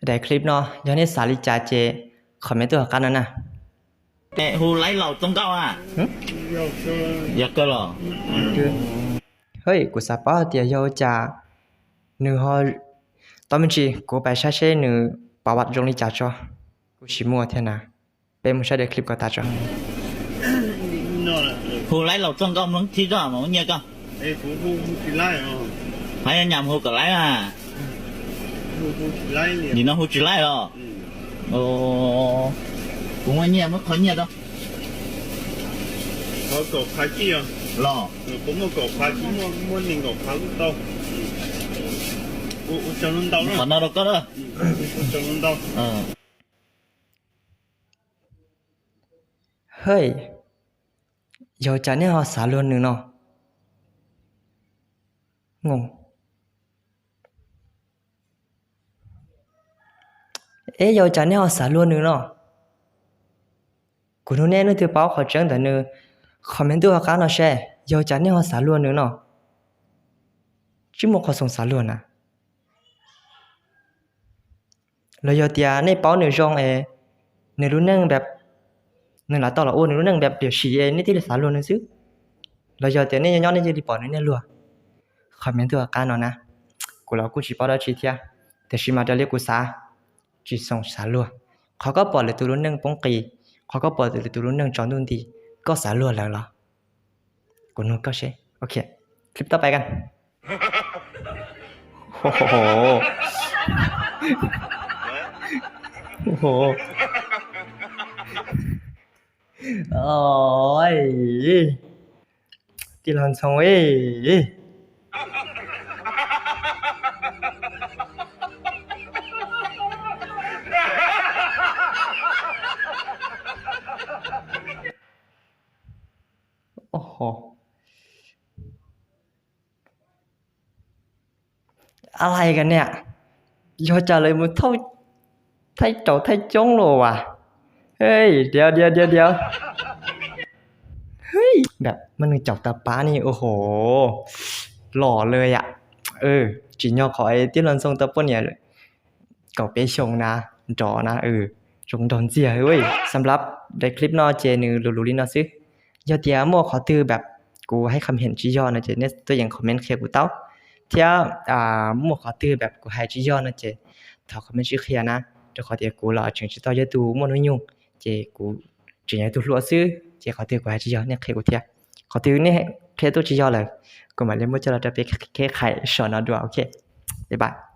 ໄດ້ຄລິບເນາະ ຍ້ອນເຮັດສາລິກາເຈ ຄອມເມັນໂຕ້ຫາກັນນັ້ນນະ. ເຕະຫູໄລ່ເຫຼົ່າຕ້ອງເກົ້າອ່ະ. ຫຶ? ຢາກເກີນຫຼໍ? ເຮີ້ຍ ກູສາປາວເຕຍເຍົາຈາ ໜຶ່ງຮອຍ ຕອນເປັນຈີ ກູໄປຊາເຊໜຶ່ງປະຫວັດໂຈງລິຈາຈໍ ກູຊິມົວເທນາ ເປັນໝູ່ຊາເດຄລິບກໍຕາຈໍ. ຫູໄລ່ເຫຼົ່າຕ້ອງເກົ້າ ເມືອງທິດອະ ມາເຍກະ. ເອີ ຫູ ຫູ ຫູຊິໄລ່ອະ ພະຍາຍາມຫູກໍໄລ່ອະ. ຫູ ຫູຊິໄລ່ເລີຍ ນີ້ເນາະ ຫູຊິໄລ່ເນາະ. ໂອ້ ກູມາເຍກ ມາຂໍເຍກເນາະ. ເຂົາກໍພາຈີ່ອະ ຫຼໍ? ເອີ ບໍ່ໝົດກໍພາຈີ່ ໝົດ ໝົດໜຶ່ງກໍພາລູກເຕົ້າ. ອູ ອູ ຈັ່ງນັ້ນເຕົ້ານະ ຂໍນອນກໍເດີ. ອູ ຈັ່ງນັ້ນເຕົ້າ. ເອີ ເຮີ້ຍ ເຍົາຈາແນວເຮົາສາລວນໜຶ່ງເນາະ. ງົງ ເອ ເຍົາຈາແນວເຮົາສາລວນໜຶ່ງເນາະ. ກູນູແນະ ໜຶ່ງຖືເປົາ ຂໍເຈີງຕາໜຶ່ງ ຄອມເມັນໂຕ້ຫາກັນເນາະ ແຊ ເຍົາຈາແນວເຮົາສາລວນໜຶ່ງເນາະ. ຈິໝົກຂໍສົ່ງສາລວນນະ. ເລີຍເຍົາເຕຍ ເນເປົາ ໜຶ່ງຈອງເອ ໜຶ່ງລູກໜຶ່ງແບບ ໜຶ່ງລາວຕໍ່ລາວໂອ ໜຶ່ງລູກໜຶ່ງແບບດຽວຊີເອ ເນທີ່ລະສາລວນໜຶ່ງຊື່. ເລີຍເຍົາເຕຍ ເນຍອນເນຍ ຈະລີປອນເນຍລົວ ຄອມເມັນໂຕ້ຫາກັນເນາະນະ. ກູລາວກູຊິປາວດາຊີເທຍ ແຕ່ຊີມາດາເລຍກູສາ ຈິສົ່ງສາລວນ. ເຂົາກໍປອດເລີຍຕູລຸນໜຶ່ງປົງກີ ເຂົາກໍປອດເລີຍຕູລຸນໜຶ່ງຈອງດຸນດີ ກໍສາລວນແລ້ວລະ. ກູນູກໍເຊ ໂອເຄ ຄລິບຕໍ່ໄປກັນ. ໂອ້ໂຫ ໂອ້ໂຫ ໂອ້ຍ ຕິລອນຊອງເອີຍ. ໂອ້ໂຫ ອະໄລກັນເນຍ ເຍົາຈາເລີຍ ໝູ່ເຖົ້າ ໄທເຕົາໄທຈົງໂລວະ. ເຮີ້ຍ ດຽວ ດຽວ ດຽວ ດຽວ ເຮີ້ຍ ແບບມັນເຈົ້າຕາປານີ້ ໂອ້ໂຫ ຫຼໍ່ເລີຍອະ. ເອີ ຈີນຍໍຂໍໄອ້ຕິລອນຊົງຕະປົນເນຍ ເກົາເປຊົງນະ ດໍນະ ເອີ ຊົງດອນເຈຍເວີຍ. ສຳລັບໄດ້ຄລິບເນາະ ເຈໜຶ່ງລູລູລີເນາະ ຊື່ ເຍົາເຕຍ ໝວກຂໍຕື່ແບບ ກູໃຫ້ຄຳເຫັນຈີ່ຍໍ້ເນາະ ເຈ ໃນຕົວຢ່າງຄອມເມັນເຄຍກູເຕົ້າ ເທຍ ອ່າ ໝວກຂໍຕື່ແບບ ກູໃຫ້ຈີ່ຍໍ້ເນາະ ເຈ ຖ້າຄອມເມັນຊີ້ເຄຍນະ ເຈົ້າຂໍເຕຍກູລະເຈີງຈີ່ຕໍ່ເຢີຕູໝວກນຸຍຍຸງ ເຈ ກູເຈີງເຢີຕູຫຼວດຊື່ ເຈ ຂໍຕື່ກູໃຫ້ຈີ່ຍໍ້ ແນເຄຍກູເທຍ ຂໍຕື່ແນເຄຍຕູ້ຈີ່ຍໍ້ເລີຍ ກູມາເລຍໝູ່ເຈົ້າລະຈະໄປແກ້ໄຂສອນອດວ ໂອເຄ ບາຍບາຍ.